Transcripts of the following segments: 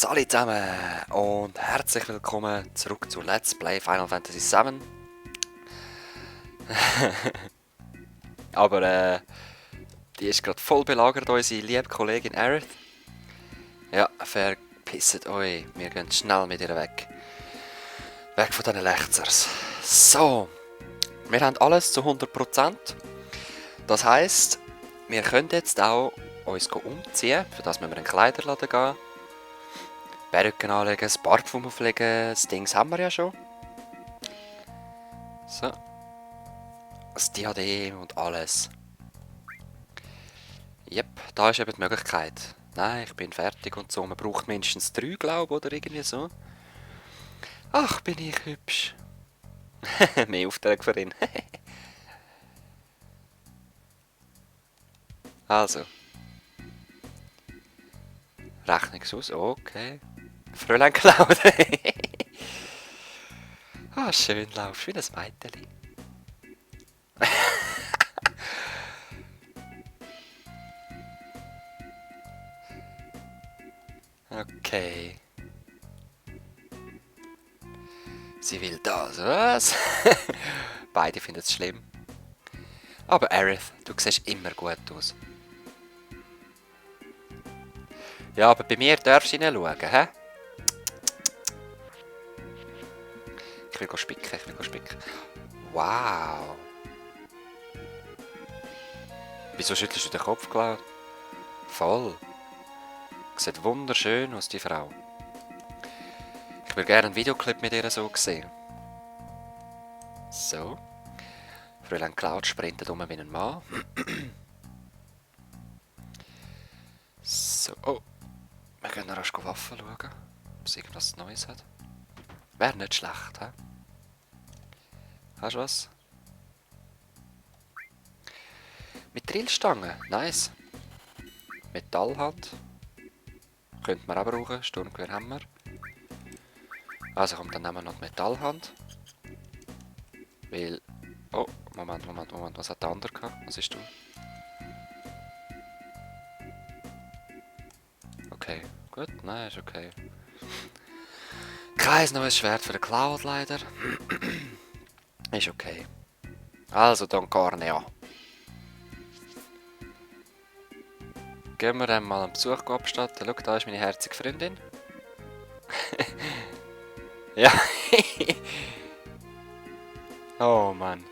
Salut zusammen und herzlich willkommen zurück zu Let's Play Final Fantasy VII. Aber die ist gerade voll belagert, unsere liebe Kollegin Aerith. Ja, verpisst euch, wir gehen schnell mit ihr weg. Weg von diesen Lechzers. So, wir haben alles zu 100%. Das heisst, wir können jetzt auch uns umziehen, für das müssen wir in den Kleiderladen gehen. Perücken anlegen, das Parfum auflegen, das Dings haben wir ja schon. So. Das Diadem und alles. Jep, da ist eben die Möglichkeit. Nein, ich bin fertig und so. Man braucht mindestens 3, glaube ich, oder irgendwie so. Ach, bin ich hübsch. Mehr Aufträge für ihn. Also. Rechnungsaus, okay. Fräulein Claude. Ah, schön laufst, wie ein Mädchen. Okay. Sie will das, was? Beide finden es schlimm. Aber Aerith, du siehst immer gut aus. Ja, aber bei mir darfst du hineinschauen, hä? Ich will spicken, Wow. Wieso schüttelst du den Kopf, Cloud? Voll. Sieht wunderschön aus, die Frau. Ich würde gerne einen Videoclip mit ihr so sehen. So. Fräulein Cloud sprintet um wie ein Mann. So. Oh. Wir gehen noch rasch Waffen schauen, ob es irgendwas Neues hat. Wäre nicht schlecht, hä? Hast du was? Mit Drillstangen, nice. Metallhand. Könnte man auch brauchen, Sturmgewehr haben wir. Also kommt dann nehmen wir noch die Metallhand. Weil... Oh, Moment, was hat der andere gehabt? Was ist du? Okay, gut, nein, ist okay. Kein neues Schwert für den Cloud leider. Ist okay. Also, Don Corneo. Gehen wir dann mal einen Besuch abstatten. Schau, da ist meine herzige Freundin. Ja. Oh Mann.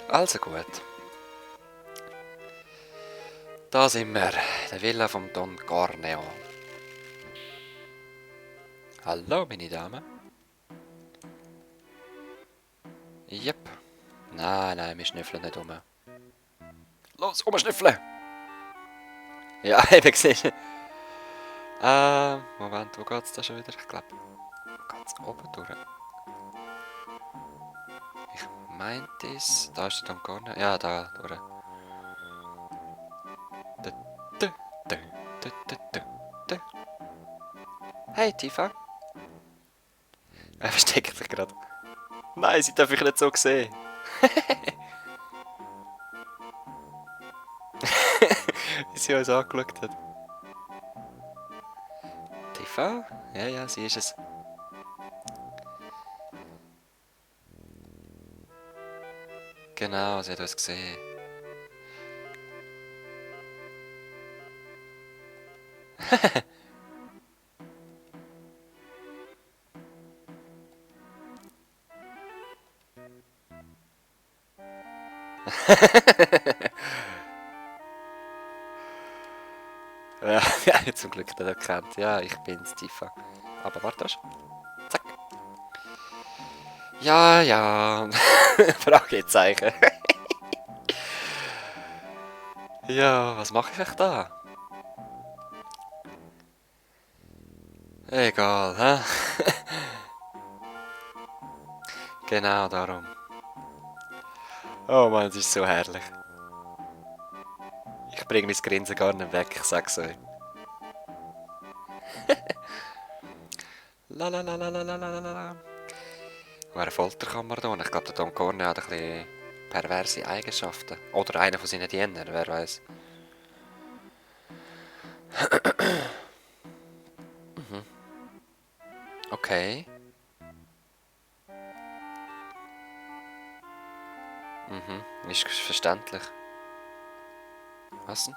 Also gut. Da sind wir. Der Villa vom Don Corneo. Hallo, meine Dame. Jep. Nein, wir schnüffeln nicht um. Los, schnüffeln! Ja, eben gesehen. Moment, wo geht's da schon wieder? Ich glaube, geht's oben durch. Ich meinte es. Da ist der Don Corneo. Ja, da durch. Hey, Tifa. Er versteckt sich gerade. Nein, sie darf ich nicht so sehen. Wie sie uns angeschaut hat. Tifa? Ja, sie ist es. Genau, sie hat uns gesehen. Ja, zum Glück nicht erkannt. Ja, ich bin's, Tifa. Aber warte schon. Zack. Ja. Fragezeichen. Ja, was mache ich echt da? Egal, hä? Genau darum. Oh Mann, es ist so herrlich. Ich bringe mein Grinsen gar nicht weg, ich sag's euch. Lalalalalalala. Eine Folterkammer da. Ich glaube, der Don Corneo hat ein bisschen perverse Eigenschaften. Oder einer von seinen Dienern, wer weiß. Okay. Ist verständlich. Was denn?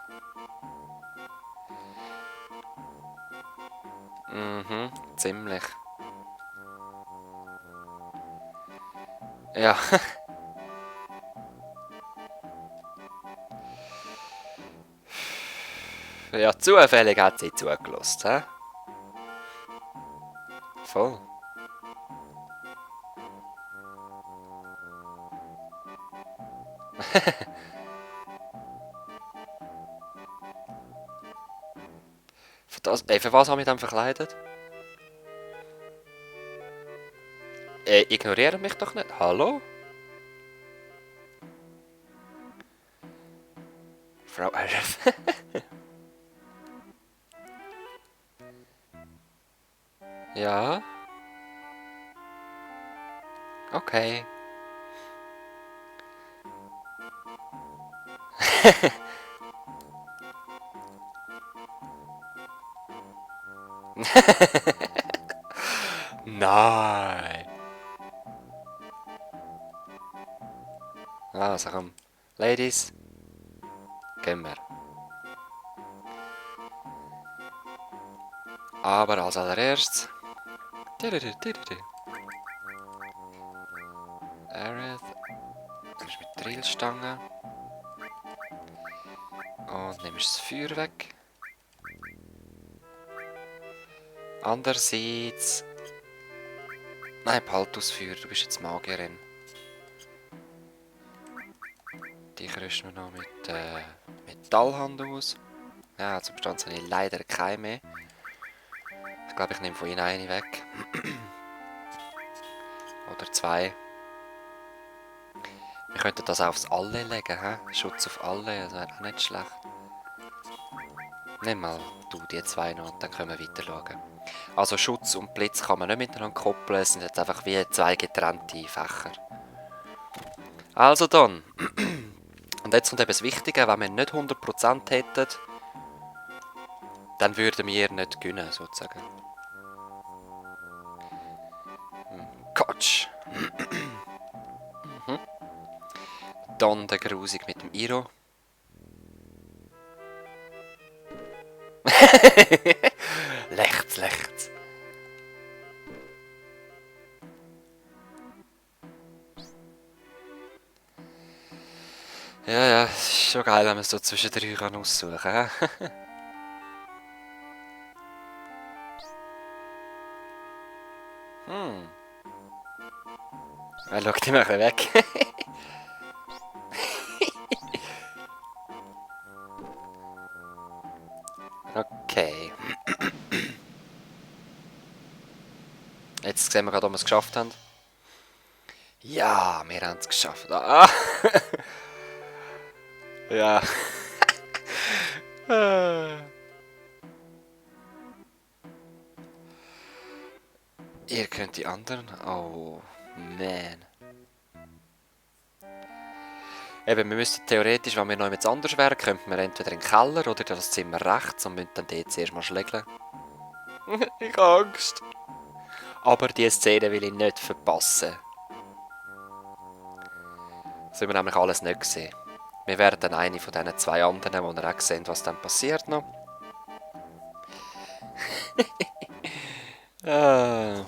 Ziemlich. Ja. Ja, zufällig hat sie zugelassen, hä? Voll. Für was habe ich dann verkleidet? Ignoriere mich doch nicht. Hallo? Frau Arif. Ja. Okay. Nein. Also komm. Ladies. Gehen wir. Aber als allererstes. Aerith. Nimmst mit Drillstange. Und nimmst das Feuer weg. Andererseits. Nein, behalt das Feuer, du bist jetzt Magierin. Dich rüsten wir noch mit Metallhand aus. Ja, zum Stand habe ich leider keine mehr. Ich glaube, ich nehme von ihnen eine weg. Oder zwei. Wir könnten das auch aufs Alle legen, hä? Schutz auf Alle, das wäre auch nicht schlecht. Nimm mal du die zwei noch und dann können wir weiter schauen. Also Schutz und Blitz kann man nicht miteinander koppeln, es sind jetzt einfach wie zwei getrennte Fächer. Also dann. Und jetzt kommt eben das Wichtige, wenn wir nicht 100% hätten, dann würden wir nicht gewinnen, sozusagen. Quatsch. Dann der Grusig mit dem Iro. Lächt's, lächt's. Ja, ja, es ist schon geil, wenn man so zwischen drei kann aussuchen kann. Er schaut immer ein bisschen weg. Okay. Jetzt sehen wir gerade, ob wir es geschafft haben. Ja, wir haben es geschafft. Ah. Ja. Ihr könnt die anderen... Oh, man. Eben, wir müssten theoretisch, wenn wir noch etwas anderes wären, könnten wir entweder in den Keller oder in das Zimmer rechts und müssen dann dort zuerst mal schlägeln. Ich habe Angst. Aber diese Szene will ich nicht verpassen. Das haben wir nämlich alles nicht gesehen. Wir werden dann eine von diesen zwei anderen, wo wir auch sehen, was dann passiert noch. Ah.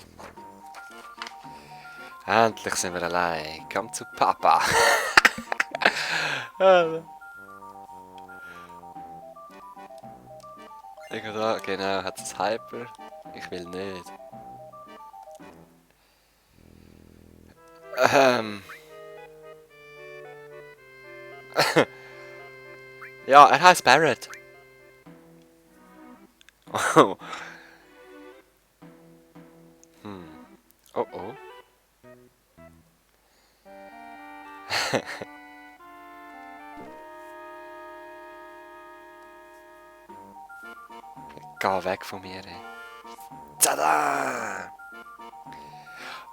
Endlich sind wir allein. Komm zu Papa. Da, genau, hat es Hyper. Ich will nicht. Ja, er heißt Barrett. Oh. Oh oh. Geh weg von mir, ey. Tada!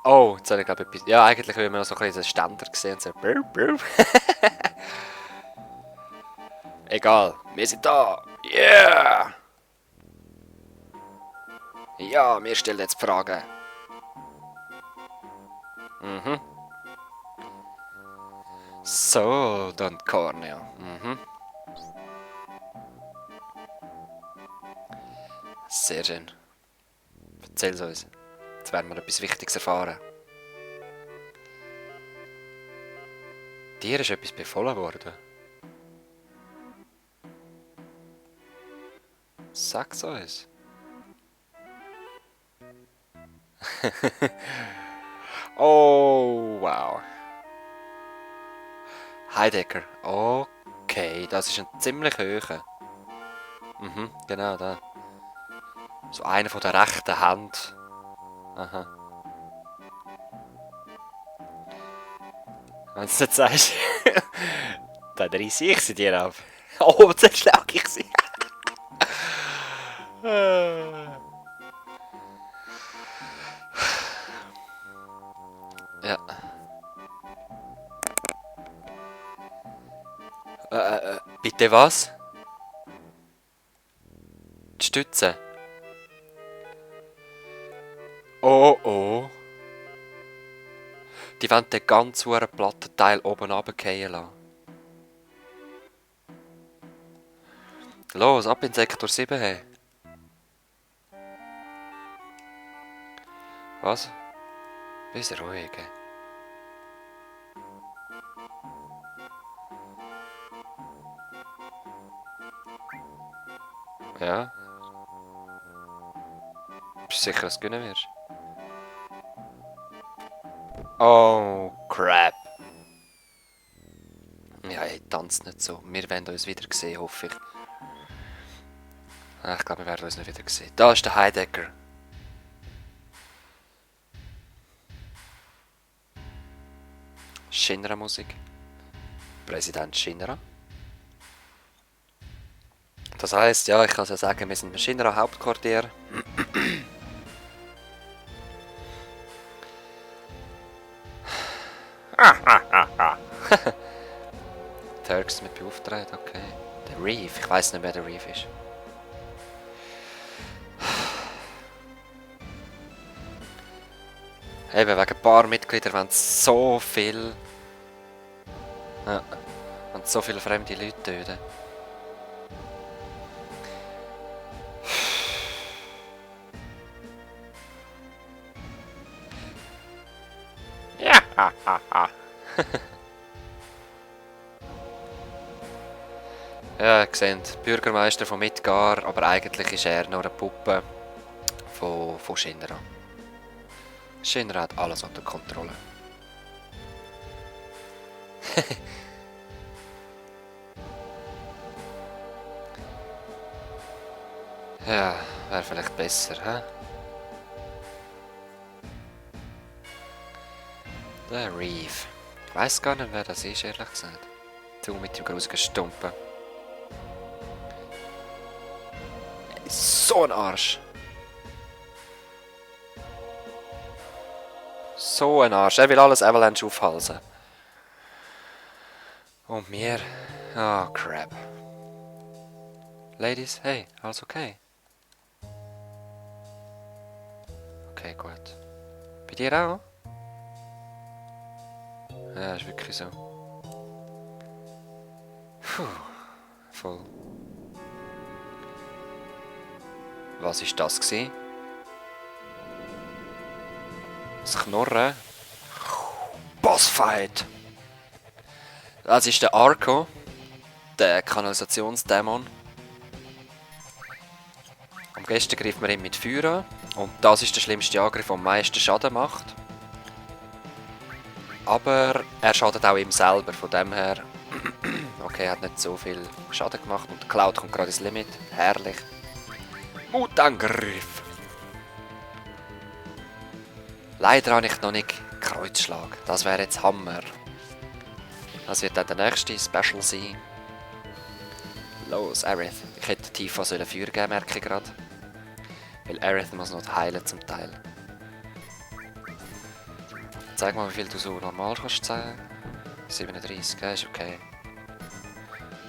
Oh, jetzt habe ich glaube etwas... Ja, eigentlich will man noch so ein bisschen den Ständer sehen und so... Egal, wir sind da! Yeah! Ja, wir stellen jetzt Fragen. Mhm. So, Don Corneo. Mhm. Sehr schön. Erzähl's uns. Jetzt werden wir etwas Wichtiges erfahren. Dir ist etwas befohlen worden. Sag's uns. Oh, wow. Heidegger. Okay, das ist ein ziemlich hoher. Mhm, genau, da. So einer von der rechten Hand. Aha. Wenn du es nicht sagst, dann reiße ich sie dir ab. Oh, zerschlag ich sie. Ja. Bitte was? Die Stütze. Oh oh. Die wollen den ganz hohen platten Teil oben runterfallen lassen. Los, ab in Sektor 7. Hey. Was? Bist ruhig. Hey. Ja. Bist du sicher, dass du gewinnen wirst? Oh, crap. Ja, hey, tanzt nicht so. Wir werden uns wieder sehen, hoffe ich. Ich glaube, wir werden uns nicht wieder sehen. Da ist der Heidegger. Shinra-Musik. Präsident Shinra. Das heisst, ja, ich kann es ja sagen, wir sind im Shinra-Hauptquartier. Turks mit beauftragt, okay. Der Reef, ich weiß nicht, wer der Reef ist. Eben, wegen ein paar Mitgliedern wollen so viel... Ja, wollen so viele fremde Leute töten. Ja, hahaha. Ja, ihr seht, Bürgermeister von Midgar, aber eigentlich ist er nur eine Puppe von Shinra. Shinra hat alles unter Kontrolle. Ja, wäre vielleicht besser, hä? Der Reef. Ich weiss gar nicht, wer das ist, ehrlich gesagt. Du mit dem grusigen Stumpen. So ein Arsch. So ein Arsch. Er will alles Avalanche aufhalsen. Und mir... Oh, crap. Ladies, hey, alles okay? Okay, gut. Bei dir auch? Ja, ist wirklich so. Puh, voll. Was ist das gewesen? Das Knurren? Bossfight! Das ist der Arco, der Kanalisationsdämon. Am besten greift man ihn mit Feuer an. Und das ist der schlimmste Angriff, der am meisten Schaden macht. Aber er schadet auch ihm selber, von dem her... Okay, er hat nicht so viel Schaden gemacht und Cloud kommt gerade ins Limit. Herrlich. Mutangriff! Leider habe ich noch nicht Kreuzschlag. Das wäre jetzt Hammer. Das wird dann der nächste Special sein. Los, Aerith. Ich hätte Tifa Feuer geben, merke ich gerade. Weil Aerith muss noch heilen zum Teil. Zeig mal, wie viel du so normal kannst sagen. 37, ja, ist okay.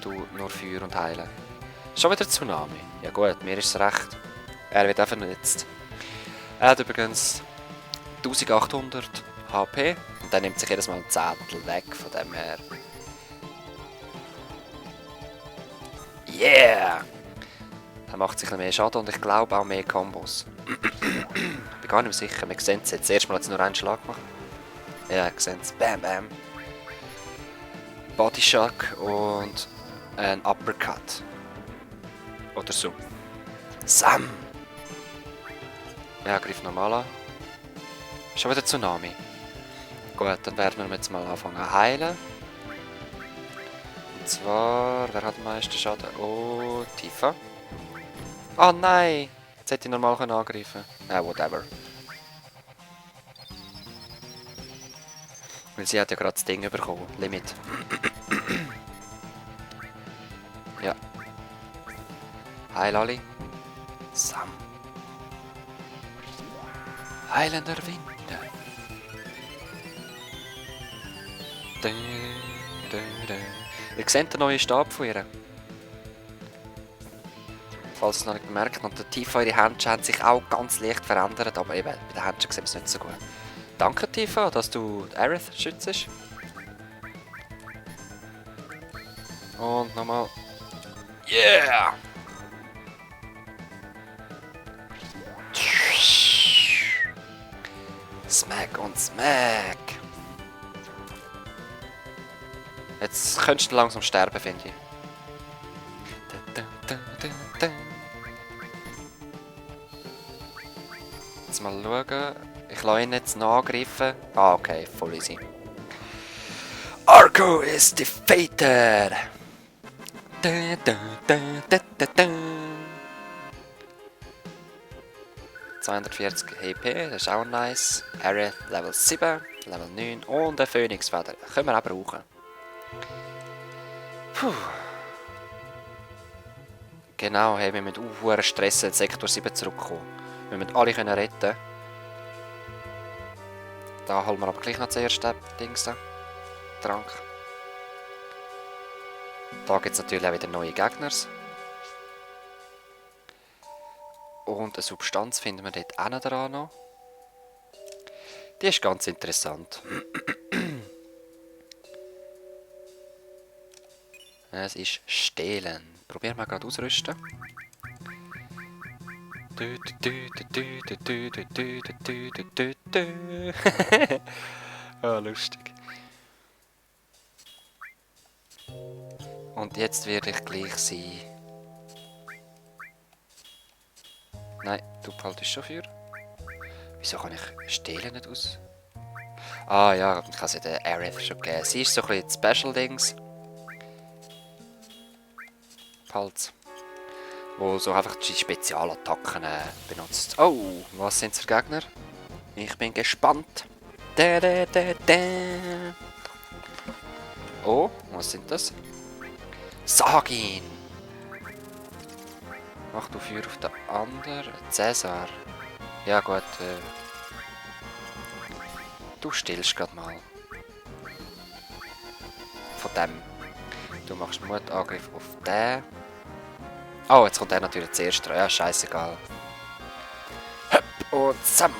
Du nur Feuer und heilen. Schon wieder Tsunami. Ja gut, mir ist es recht. Er wird einfach vernetzt. Er hat übrigens 1800 HP. Und dann nimmt sich jedes Mal ein Zehntel weg, von dem her. Yeah! Er macht sich ein bisschen mehr Schaden und ich glaube auch mehr Kombos. Ich bin gar nicht mehr sicher, wir sehen es jetzt. Das erste Mal hat es nur einen Schlag gemacht. Ja, wir sehen es. Bam, bam. Body Shock und ein Uppercut. Oder so. Sam! Ja, griff normal an. Schon wieder Tsunami. Gut, dann werden wir jetzt mal anfangen zu heilen. Und zwar, wer hat am meisten Schaden? Oh, Tifa. Oh nein! Jetzt hätte ich normal angreifen können. Whatever. Weil sie hat ja gerade das Ding bekommen. Limit. Ja. Heil alle. Sam. Heilender Wind. Ihr seht den neuen Stab von ihr. Falls ihr es noch nicht bemerkt. Und der Tifa, ihre Händchen haben sich auch ganz leicht verändert. Aber eben, bei den Händchen sieht es nicht so gut. Danke Tifa, dass du Aerith schützt. Und nochmal. Yeah! Smack und Smack! Jetzt könntest du langsam sterben, finde ich. Jetzt mal schauen. Ich lasse ihn jetzt noch angreifen. Ah, okay, voll easy. Arco is defeated! 240 HP, das ist auch nice. Aerith Level 7, Level 9 und eine Phönixfeder. Können wir auch brauchen. Puh. Genau, hey, wir müssen auch stressen, in Sektor 7 zurückkommen. Wir müssen alle können retten. Da holen wir aber gleich noch zuerst den Dings da. Trank. Da gibt es natürlich auch wieder neue Gegner. Und eine Substanz finden wir dort auch dran noch. Die ist ganz interessant. Es ist Stehlen. Probieren wir gerade ausrüsten. Ah, lustig. Und jetzt werde ich gleich sein. Nein, du behaltest schon für. Wieso kann ich Stehlen nicht aus? Ah ja, ich habe sie der Aerith schon gegeben. Sie ist so ein bisschen Special-Dings. Halt. Wo so einfach die Spezialattacken benutzt. Oh, was sind es für Gegner? Ich bin gespannt. Da, da, da, da. Oh, was sind das? Sagin! Mach du Feuer auf den anderen. Cäsar. Ja gut, du stillst gerade mal. Von dem. Du machst Mutangriff auf den. Oh, jetzt kommt der natürlich zuerst dran. Ja, scheißegal. Höpp und zamm.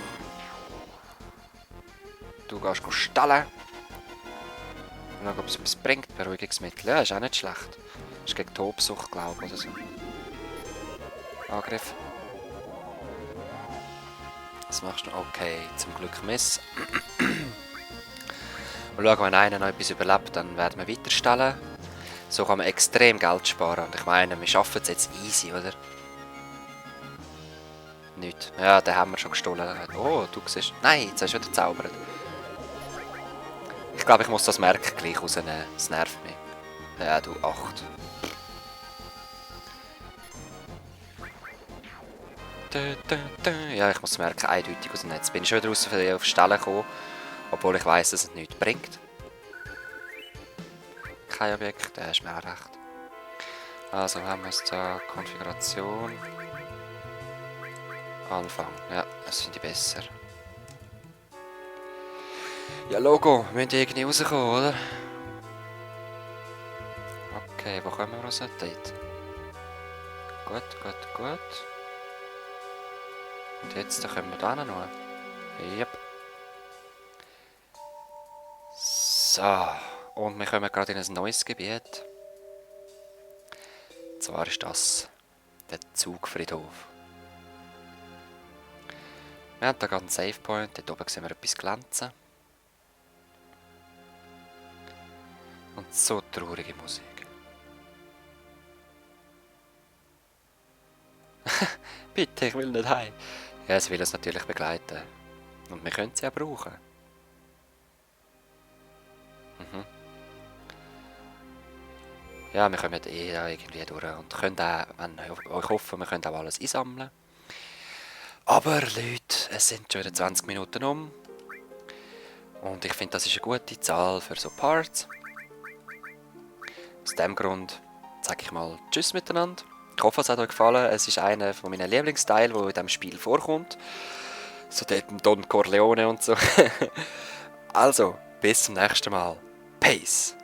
Du gehst stellen. Und schauen, ob es etwas bringt. Beruhigungsmittel. Ja, ist auch nicht schlecht. Das ist gegen Tobsucht, glaube ich, oder so. Angriff. Was machst du? Okay, zum Glück Miss. Und schauen, wenn einer noch etwas überlebt, dann werden wir weiterstellen. So kann man extrem Geld sparen. Und ich meine, wir schaffen es jetzt easy, oder? Nicht. Ja, den haben wir schon gestohlen. Oh, du siehst. Nein, jetzt hast du wieder gezaubert. Ich glaube, ich muss das Merk gleich rausnehmen. Das nervt mich. Ja, du 8. Ja, ich muss das Merk eindeutig rausnehmen. Jetzt bin ich schon wieder raus auf Stellen gekommen. Obwohl ich weiss, dass es nichts bringt. Kein Objekt, der ist mir auch recht. Also haben wir es da. Konfiguration. Anfang. Ja, das finde ich besser. Ja, Logo, wir müssen irgendwie rauskommen, oder? Okay, wo kommen wir raus? Dort. Gut, gut, gut. Und jetzt da kommen wir da noch. Yep. So, und wir kommen gerade in ein neues Gebiet. Und zwar ist das der Zugfriedhof. Wir haben hier gerade einen Save Point, dort oben sehen wir etwas glänzen. Und so traurige Musik. Bitte, ich will nicht heim. Ja, sie will uns natürlich begleiten. Und wir können sie auch brauchen. Mhm. Ja, wir kommen eh da irgendwie durch und können auch, ich hoffe, wir können auch alles einsammeln. Aber Leute, es sind schon wieder 20 Minuten um. Und ich finde, das ist eine gute Zahl für so Parts. Aus dem Grund sage ich mal Tschüss miteinander. Ich hoffe, es hat euch gefallen. Es ist einer von meinen Lieblingsteilen, der in diesem Spiel vorkommt. So dort Don Corleone und so. Also, bis zum nächsten Mal. Peace!